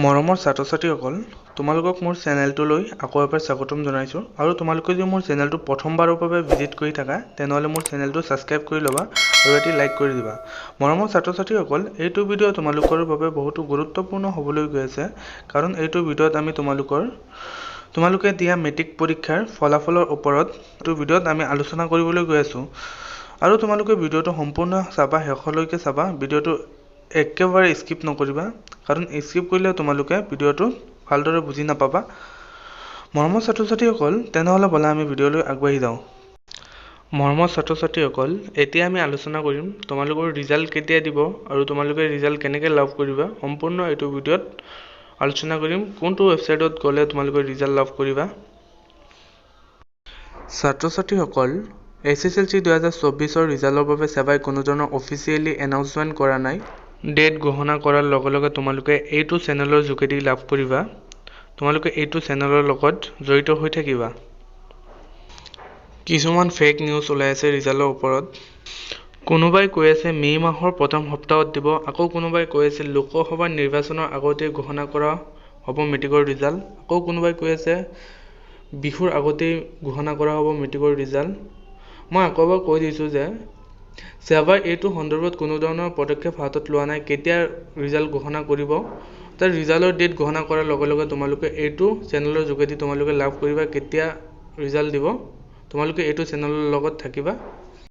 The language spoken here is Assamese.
মৰমৰ ছাত্ৰ-ছাত্ৰীসকল, তোমালোকক মোৰ চেনেলটোলৈ আকৌ এবাৰ স্বাগতম জনাইছোঁ। আৰু তোমালোকে যদি মোৰ চেনেলটো প্ৰথমবাৰৰ বাবে ভিজিট কৰি থাকা, তেনেহ'লে মোৰ চেনেলটো ছাবস্ক্ৰাইব কৰি ল'বা আৰু এটি লাইক কৰি দিবা। মৰমৰ ছাত্ৰ-ছাত্ৰীসকল, এইটো ভিডিঅ' তোমালোকৰ বাবে বহুতো গুৰুত্বপূৰ্ণ হ'বলৈ গৈ আছে, কাৰণ এইটো ভিডিঅ'ত আমি তোমালোকে দিয়া মেট্ৰিক পৰীক্ষাৰ ফলাফলৰ ওপৰত এইটো ভিডিঅ'ত আমি আলোচনা কৰিবলৈ গৈ আছোঁ। আৰু তোমালোকে ভিডিঅ'টো সম্পূৰ্ণ চাবা, শেষলৈকে চাবা, ভিডিঅ'টো একেবাৰে স্কিপ নকৰিবা, কাৰণ স্কিপ কৰিলে তোমালোকে ভিডিঅ'টো ভালদৰে বুজি নাপাবা। মৰমৰ ছাত্ৰ ছাত্ৰীসকল, তেনেহ'লে ব'লা আমি ভিডিঅ'লৈ আগবাঢ়ি যাওঁ। মৰমৰ ছাত্ৰ ছাত্ৰীসকল, এতিয়া আমি আলোচনা কৰিম তোমালোকৰ ৰিজাল্ট কেতিয়া দিব আৰু তোমালোকে ৰিজাল্ট কেনেকৈ লাভ কৰিবা। সম্পূৰ্ণ এইটো ভিডিঅ'ত আলোচনা কৰিম কোনটো ৱেবছাইটত গ'লে তোমালোকে ৰিজাল্ট লাভ কৰিবা। ছাত্ৰ ছাত্ৰীসকল, এইচএছএলচি 2024ৰ ৰিজাল্টৰ বাবে ছেবাই কোনো ধৰণৰ অফিচিয়েলি এনাউন্সমেণ্ট কৰা নাই। ডেট ঘোষণা কৰাৰ লগে লগে তোমালোকে এইটো চেনেলৰ যোগেদি লাভ কৰিবা। তোমালোকে এইটো চেনেলৰ লগত জড়িত হৈ থাকিবা। কিছুমান ফেক নিউজ ওলাই আছে ৰিজাল্টৰ ওপৰত। কোনোবাই কৈ আছে মে' মাহৰ প্ৰথম সপ্তাহত দিব, আকৌ কোনোবাই কৈ আছে লোকসভা নিৰ্বাচনৰ আগতেই ঘোষণা কৰা হ'ব মেট্ৰিকৰ ৰিজাল্ট, আকৌ কোনোবাই কৈ আছে বিহুৰ আগতেই ঘোষণা কৰা হ'ব মেট্ৰিকৰ ৰিজাল্ট। মই আকৌ এবাৰ কৈ দিছোঁ যে ছেবাই এইটো সন্দৰ্ভত কোনো ধৰণৰ পদক্ষেপ হাতত লোৱা নাই কেতিয়া ৰিজাল্ট ঘোষণা কৰিব। তাৰ ৰিজাল্টৰ ডেট ঘোষণা কৰাৰ লগে লগে তোমালোকে এইটো চেনেলৰ যোগেদি তোমালোকে লাভ কৰিবা কেতিয়া ৰিজাল্ট দিব। তোমালোকে এইটো চেনেলৰ লগত থাকিবা।